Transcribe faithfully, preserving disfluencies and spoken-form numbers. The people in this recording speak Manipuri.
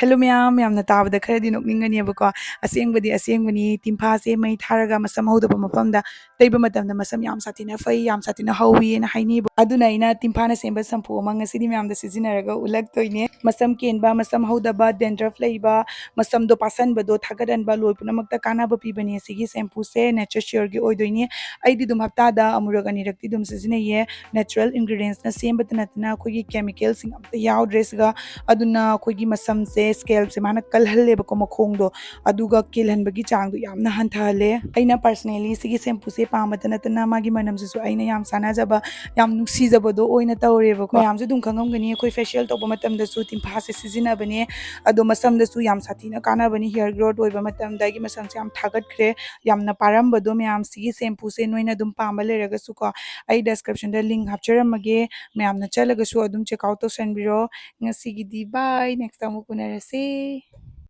ꯍꯜꯂꯣ ꯃꯌꯥꯝ, ꯌꯥꯝꯅ ꯇꯥꯕꯗ ꯈꯔꯗꯤ ꯅꯣꯛꯅꯤꯡꯒꯅꯦꯕꯀꯣ꯫ ꯑꯁꯦꯡꯕꯗꯤ ꯑꯁꯦꯡꯕꯅꯤ, ꯇꯤꯝꯐꯥꯁꯦ ꯃꯩ ꯊꯥꯔꯒ ꯃꯁꯝ ꯍꯧꯗꯕ ꯃꯐꯝꯗ ꯇꯩꯕ ꯃꯇꯝꯗ ꯃꯁꯝ ꯌꯥꯝ ꯁꯥꯊꯤꯅ ꯐꯩ, ꯌꯥꯝ ꯁꯥꯊꯤꯅ ꯍꯧꯋꯤꯅ ꯍꯥꯏꯅꯩꯕ꯫ ꯑꯗꯨꯅ ꯑꯩꯅ ꯇꯤꯝꯐꯥꯅ ꯁꯦꯝꯕ ꯁꯝꯄꯨ ꯑꯃ ꯉꯁꯤꯗꯤ ꯃꯌꯥꯝꯗ ꯁꯤꯖꯤꯟꯅꯔꯒ ꯎꯠꯂꯛꯇꯣꯏꯅꯦ꯫ ꯃꯁꯝ ꯀꯦꯟꯕ, ꯃꯁꯝ ꯍꯧꯗꯕ, dandruff ꯂꯩꯕ, ꯃꯁꯝꯗꯣ ꯄꯥꯁꯟꯕꯗꯣ ꯊꯥꯒꯠꯍꯟꯕ, ꯂꯣꯏ ꯄꯨꯝꯅꯃꯛꯇ ꯀꯥꯟꯅꯕ ꯄꯤꯕꯅꯦ ꯁꯤꯒꯤ ꯁꯦꯝꯄꯨꯁꯦ꯫ Nature Sureꯒꯤ ꯑꯣꯏꯗꯣꯏꯅꯦ꯫ ꯑꯩꯗꯤ ꯑꯗꯨꯝ ꯍꯞꯇꯥꯗ ꯑꯃꯨꯔꯛ ꯑꯅꯤꯔꯛꯇꯤ ꯑꯗꯨꯝ ꯁꯤꯖꯤꯟꯅꯩꯌꯦ꯫ Natural ingredientsꯅ ꯁꯦꯝꯕꯇ ꯅꯠꯇꯅ ꯑꯩꯈꯣꯏꯒꯤ chemicalꯁꯤꯡ ꯑꯝꯇ ꯌꯥꯎꯗ꯭ꯔꯦ ꯁꯤꯒ꯫ ꯑꯗꯨꯅ ꯑꯩꯈꯣꯏꯒꯤ ꯃꯁꯝꯁꯦ, scalpꯁꯦ ꯃꯥꯅ ꯀꯜꯍꯜꯂꯦꯕꯀꯣ, ꯃꯈꯣꯡꯗꯣ, ꯑꯗꯨꯒ ꯀꯦꯜꯍꯟꯕꯒꯤ ꯆꯥꯡꯗꯣ ꯌꯥꯝꯅ ꯍꯟꯊꯍꯜꯂꯦ꯫ ꯑꯩꯅ personally ꯁꯤꯒꯤ ꯁꯦꯝꯄꯨꯁꯦ ꯄꯥꯝꯕꯇ ꯅꯠꯇꯅ ꯃꯥꯒꯤ ꯃꯅꯝꯁꯤꯁꯨ ꯑꯩꯅ ꯌꯥꯝ ꯆꯥꯟꯅꯖꯕ, ꯌꯥꯝ ꯅꯨꯡꯁꯤꯖꯕꯗꯣ ꯑꯣꯏꯅ ꯇꯧꯔꯦꯕꯀꯣ꯫ ꯃꯌꯥꯝꯁꯨ ꯑꯗꯨꯝ ꯈꯪꯉꯝꯒꯅꯤ, ꯑꯩꯈꯣꯏ facial ꯇꯧꯕ ꯃꯇꯝꯗꯁꯨ ꯇꯤꯝꯐꯥꯁꯦ ꯁꯤꯖꯤꯟꯅꯕꯅꯦ꯫ ꯑꯗꯣ ꯃꯁꯝꯗꯁꯨ ꯌꯥꯝ ꯁꯥꯊꯤꯅ ꯀꯥꯟꯅꯕꯅꯤ꯫ Hair growth ꯑꯣꯏꯕ ꯃꯇꯝꯗ ꯑꯩꯒꯤ ꯃꯁꯝꯁꯦ ꯌꯥꯝ ꯊꯥꯒꯠꯈ꯭ꯔꯦ, ꯌꯥꯝꯅ ꯄꯥꯔꯝꯕꯗꯣ꯫ ꯃꯌꯥꯝ ꯁꯤꯒꯤ ꯁꯦꯝꯄꯨꯁꯦ ꯅꯣꯏꯅ ꯑꯗꯨꯝ ꯄꯥꯝꯕ ꯂꯩꯔꯒꯁꯨꯀꯣ, ꯑꯩ descriptionꯗ link ꯍꯥꯞꯆꯔꯝꯃꯒꯦ, ꯃꯌꯥꯝꯅ ꯆꯠꯂꯒꯁꯨ ꯑꯗꯨꯝ check out ꯇꯧꯁꯟꯕꯤꯔꯣ꯫ ꯉꯁꯤꯒꯤꯗꯤ bye, next ꯑꯃꯨꯛ ꯎꯅꯔꯁꯦ꯫